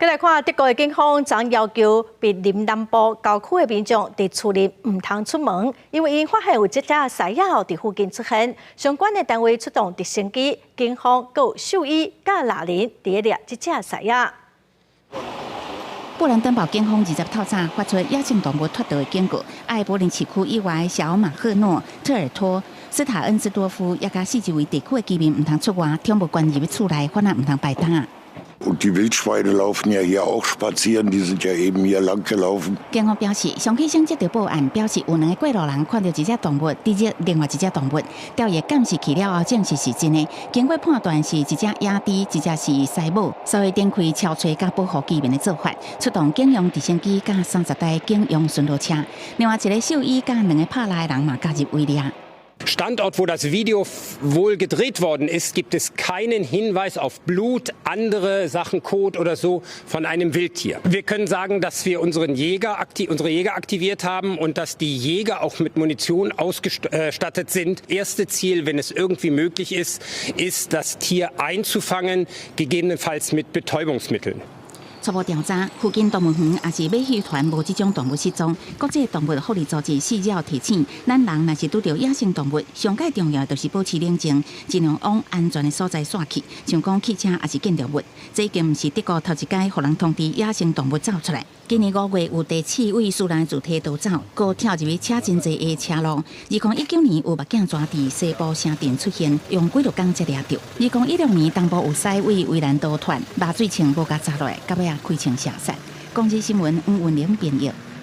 再來看德國的警方，昨要求柏林南部郊區的民眾佇厝內毋通出門，因為𪜶發現有一隻獅子佇附近出現。相關的單位出動直升機、警方、閣有獸醫佮獵人佇咧獵這隻獅仔。布蘭登堡警方二十透早發出野生動物脫逃的警告，愛柏林市區以外小馬赫諾、特爾托、斯塔恩斯多夫，也佮四周圍地區的居民毋通出外，寵物關入去厝內，反而毋通排膽。 Und die Wildschweine laufen ja hier auch spazieren, die sind ja eben hier lang gelaufen. 警方表示，上起先接到報案，表示有兩個過路人看著一隻動物，佇獵另外一隻動物，調閱監視器了後，證實是真的。經過判斷是一隻野豬，一隻是獅母，所以展開搜揣佮保護居民的做法，出動警用直升機佮30台警用巡邏車，另外一个獸醫佮兩個拍獵的人嘛加入圍獵。 Standort, wo das Video wohl gedreht worden ist, gibt es keinen Hinweis auf Blut, andere Sachen, Kot oder so von einem Wildtier. Wir können sagen, dass wir unsere Jäger aktiviert haben und dass die Jäger auch mit Munition ausgestattet sind. Erste Ziel, wenn es irgendwie möglich ist, ist, das Tier einzufangen, gegebenenfalls mit Betäubungsmitteln. 初步調查，附近動物園抑是馬戲團無這種動物失蹤。國際動物福利組織四擾提醒，咱人若是拄著野生動物，上蓋重要就是保持冷靜，盡量往安全的所在竄去，像講汽車抑是建築物。這已經毋是德國頭一擺予人通知野生動物走出來。今年5月有地刺蝟私人厝提逃走，閣跳入去車真濟的車路。2019年有目鏡蛇佇西部城鎮出現，用幾落工才掠著。2016年東部有獅佇圍欄逃脫，麻醉槍無共鑿落來，到尾仔開槍射殺。公視新聞黃雲玲編譯。